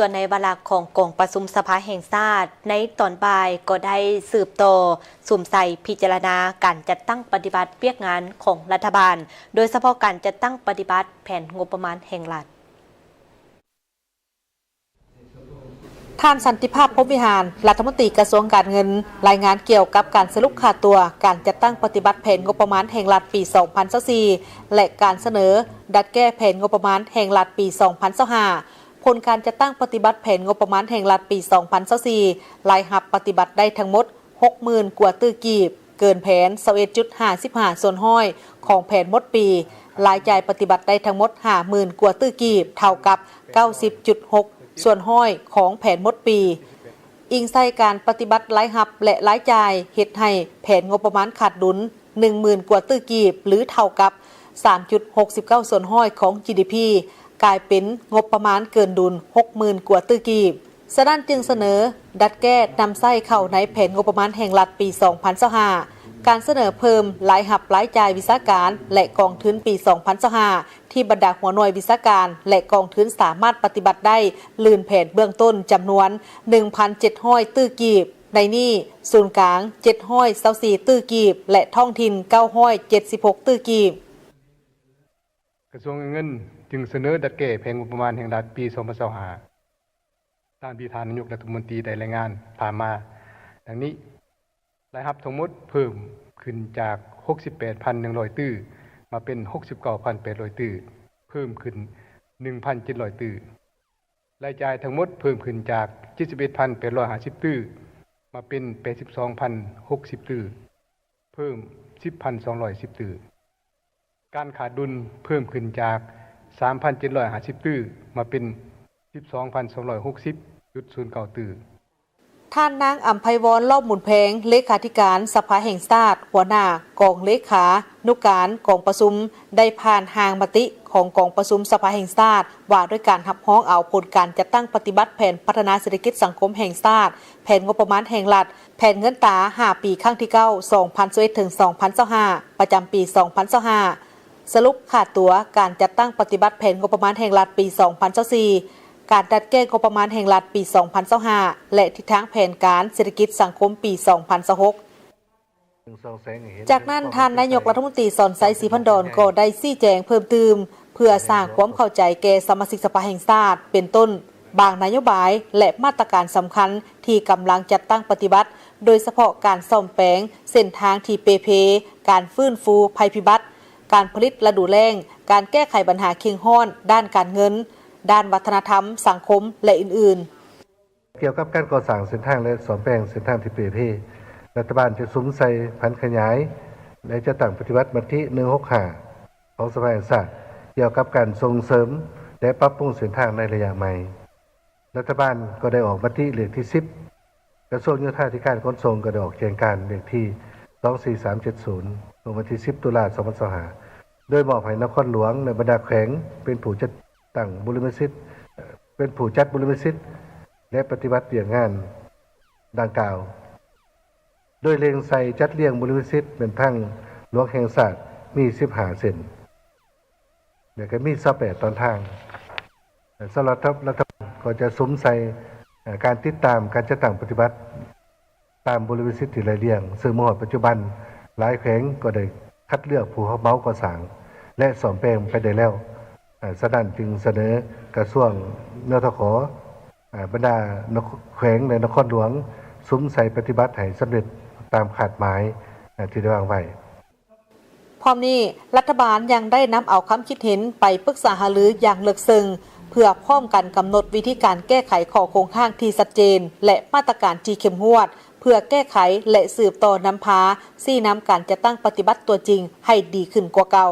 ສ່ວນໃນວາລະຂອງກອງປະຊຸມສະພາແຫ່ງຊາດ ໃນຕອນບ່າຍກໍໄດ້ສືບຕໍ່ສຸມໃສ່ພິຈາລະນາການຈັດຕັ້ງປະຕິບັດວຽກງານຂອງລັດຖະບານ, ໂດຍສະເພາະການຈັດຕັ້ງປະຕິບັດແຜນງົບປະມານແຫ່ງລັດ. ທ່ານ ສັນຕິພາບ ພົມວິຫານ ລັດຖະມົນຕີກະຊວງການເງິນ ລາຍງານກ່ຽວກັບການສະຫຼຸບຄ່າຕົວການຈັດຕັ້ງປະຕິບັດແຜນງົບປະມານແຫ່ງລັດປີສອງພັນຊາວສີ່ ແລະ ການສະເໜີດັດແກ້ແຜນງົບປະມານແຫ່ງລັດປີສອງພັນຊາວຫ້າ. ຜົນການຈັດຕັ້ງປະຕິບັດແຜນງົບປະມານແຫ່ງລັດປີສອງພັນຊາວສີ່ ລາຍຮັບປະຕິບັດໄດ້ທັງໝົດຫົກໝື່ນກວ່າຕື້ກີບ, ເກີນແຜນຊາວເອັດຈຸດຫ້າສິບຫ້າສ່ວນຮ້ອຍຂອງແຜນໝົດປີ, ລາຍຈ່າຍປະຕິບັດໄດ້ທັງໝົດຫ້າໝື່ນກວ່າຕື້ກີບ, ເທົ່າກັບເກົ້າສິບຈຸດຫົກສ່ວນຮ້ອຍຂອງແຜນໝົດປີ. ອີງໃສ່ການປະຕິບັດລາຍຮັບ ແລະ ລາຍຈ່າຍ ເຮັດໃຫ້ແຜນງົບປະມານຂາດດຸນ ໜຶ່ງໝື່ນກວ່າຕື້ກີບ ຫຼື ເທົ່າກັບສາມຈຸດຫົກສິບເກົ້າສ່ວນຮ້ອຍຂອງ ຈີດີພີ ກາຍເປັນງົບປະມານເກີນດຸນຫົກໝື່ນກວ່າຕື້ກີບ. ສະນັ້ນຈຶ່ງສະເໜີດັດແກ້ນຳໃຊ້ເຂົ້າໃນແຜນງົບປະມານແຫ່ງລັດປີສອງພັນຊາວຫ້າ. ການສະເໜີເພີ່ມລາຍຮັບລາຍຈ່າຍວິຊາການ ແລະ ກອງທຶນປີສອງພັນຊາວຫ້າ ທີ່ບັນດາຫົວໜ່ວຍວິຊາການ ແລະ ກອງທຶນສາມາດປະຕິບັດໄດ້ລື່ນແຜນເບື້ອງຕົ້ນຈຳນວນໜຶ່ງພັນເຈັດຮ້ອຍຕື້ກີບ. ໃນນີ້ສູນກາງເຈັດຮ້ອຍຊາວສີ່ຕື້ກີບ ແລະ ທ້ອງຖິ່ນເກົ້າຮ້ອຍເຈັດສິບຫົກຕື້ກີບ. ກະຊວງການເງິນຈຶ່ງສະເໜີດັດແກ້ແຜນງົບປະມານແຫ່ງລັດປີສອງພັນຊາວຫ້າ ຕາມທີ່ທ່ານນາຍົກລັດຖະມົນຕີໄດ້ລາຍງານຜ່ານມາດັ່ງນີ້. ລາຍຮັບທັງໝົດເພີ່ມຂຶ້ນຈາກຫົກສິບແປດພັນໜຶ່ງຮ້ອຍຕື້ ມາເປັນຫົກສິບເກົ້າພັນແປດຮ້ອຍຕື້, ເພີ່ມຂຶ້ນໜຶ່ງພັນເຈັດຮ້ອຍຕື້. ລາຍຈ່າຍທັງໝົດເພີ່ມຂຶ້ນຈາກເຈັດສິບເອັດພັນແປດຮ້ອຍຫ້າສິບຕື້ ມາເປັນແປດສິບສອງພັນຫົກສິບຕື້, ເພີ່ມສິບພັນສອງຮ້ອຍສິບຕື້. ການຂາດດຸນເພີ່ມຂຶ້ນຈາກສາມພັນເຈັດຮ້ອຍຫ້າສິບຕື້ ມາເປັນສິບສອງພັນສອງຮ້ອຍຫົກສິບຈຸດສູນເກົ້າຕື້. ທ່ານນາງ ອຳໄພວອນ ລ້ອມບຸນແພງ ເລຂາທິການສະພາແຫ່ງຊາດ, ຫົວໜ້າກອງເລຂານຸການກອງປະຊຸມ ໄດ້ຜ່ານຮ່າງມະຕິຂອງກອງປະຊຸມສະພາແຫ່ງຊາດ ວ່າດ້ວຍການຮັບຮອງເອົາຜົນການຈັດຕັ້ງປະຕິບັດແຜນພັດທະນາເສດຖະກິດສັງຄົມແຫ່ງຊາດ, ແຜນງົບປະມານແຫ່ງລັດ, ແຜນເງິນຕາຫ້າປີຄັ້ງທີເກົ້າ ສອງພັນຊາວເອັດ ເຖິງ ສອງພັນຊາວຫ້າ ປະຈຳປີສອງພັນຊາວຫ້າ, ສະຫຼຸບຄ່າຕົວການຈັດຕັ້ງປະຕິບັດແຜນງົບປະມານແຫ່ງລັດປີສອງພັນຊາວສີ່, ການດັດແກ້ງົບປະມານແຫ່ງລັດປີສອງພັນຊາວຫ້າ ແລະ ທິດທາງແຜນການເສດຖະກິດສັງຄົມປີສອງພັນຊາວຫົກ. ຈາກນັ້ນ, ທ່ານນາຍົກລັດຖະມົນຕີ ສອນໄຊ ສີພັນດອນ ກໍໄດ້ຊີ້ແຈງເພີ່ມຕື່ມ ເພື່ອສ້າງຄວາມເຂົ້າໃຈແກ່ສະມາຊິກສະພາແຫ່ງຊາດ, ເປັນຕົ້ນ ບາງນະໂຍບາຍ ແລະ ມາດຕະການສຳຄັນທີ່ກຳລັງຈັດຕັ້ງປະຕິບັດ, ໂດຍສະເພາະການສ້ອມແປງເສັ້ນທາງທີ່ເປ່ເພ, ການຟື້ນຟູໄພພິບັດ, ການຜະລິດລະດູແລ້ງ, ການແກ້ໄຂບັນຫາເຄັ່ງຮ້ອນດ້ານການເງິນ, ດ້ານວັດທະນະທຳ, ສັງຄົມ ແລະ ອື່ນໆ. ກ່ຽວກັບການກໍ່ສ້າງເສັ້ນທາງ ແລະ ສ້ອມແປງເສັ້ນທາງທີ່ເປ່ເພ, ລັດຖະບານຈະສຸມໃສ່ຜັນຂະຫຍາຍ ແລະ ຈັດຕັ້ງປະຕິບັດມະຕິ ໜຶ່ງຫົກຫ້າ ຂອງສະພາແຫ່ງຊາດ ກ່ຽວກັບການສົ່ງເສີມ ແລະ ປັບປຸງເສັ້ນທາງໃນໄລຍະໃໝ່. ລັດຖະບານກໍໄດ້ອອກມະຕິເລກທີສິບ, ກະຊວງໂຍທາທິການຂົນສົ່ງກໍໄດ້ອອກແຈ້ງການເລກທີສອງສີ່ສາມເຈັດສູນ ລົງວັນທີສິບ ຕຸລາ ສອງພັນຊາວຫ້າ ໂດຍມອບໃຫ້ນະຄອນຫຼວງ ແລະ ບັນດາແຂວງເປັນຜູ້ຈັດຕັ້ງບຸລິມະສິດ, ເປັນຜູ້ຈັດບຸລິມະສິດ ແລະ ປະຕິບັດວຽກງານດັ່ງກ່າວ, ໂດຍເລັ່ງໃສ່ຈັດລຽງບຸລິມະສິດແມ່ນທາງຫຼວງແຫ່ງຊາດມີສິບຫ້າເສັ້ນ ແລະ ກໍມີຊາວແປດຕອນທາງ. ສຳລັບລັດຖະບານກໍຈະສຸມໃສ່ ເອີ່ ການຕິດຕາມການຈັດຕັ້ງປະຕິບັດຕາມບຸລິມະສິດທີ່ໄລ່ລຽງ, ເຊິ່ງມາຮອດປັດຈຸບັນ ຫຼາຍແຂວງກໍໄດ້ຄັດເລືອກຜູ້ຮັບເໝົາກໍ່ສ້າງ ແລະ ສ້ອມແປງໄປໄດ້ແລ້ວ. ເອີ່ ສະນັ້ນຈຶ່ງສະເໜີກະຊວງ ນທຂ ເອີ່ ບັນດານະຄ- ແຂວງ ແລະ ນະຄອນຫຼວງ ສຸມໃສ່ປະຕິບັດໃຫ້ສຳເລັດຕາມຄາດໝາຍ ເອີ່ ທີ່ໄດ້ວາງໄວ້. ພ້ອມນີ້, ລັດຖະບານຍັງໄດ້ນຳເອົາຄຳຄິດເຫັນໄປປຶກສາຫາລືຢ່າງເລິກເຊິ່ງ ເພື່ອພ້ອມກັນກຳນົດວິທີການແກ້ໄຂຂໍ້ຄົງຄ້າງທີ່ຊັດເຈນ ແລະ ມາດຕະການທີ່ເຂັ້ມງວດ ເພື່ອແກ້ໄຂ ແລະ ສືບຕໍ່ນຳພາຊີ້ນຳການຈັດຕັ້ງປະຕິບັດຕົວຈິງໃຫ້ດີຂຶ້ນກວ່າເກົ່າ.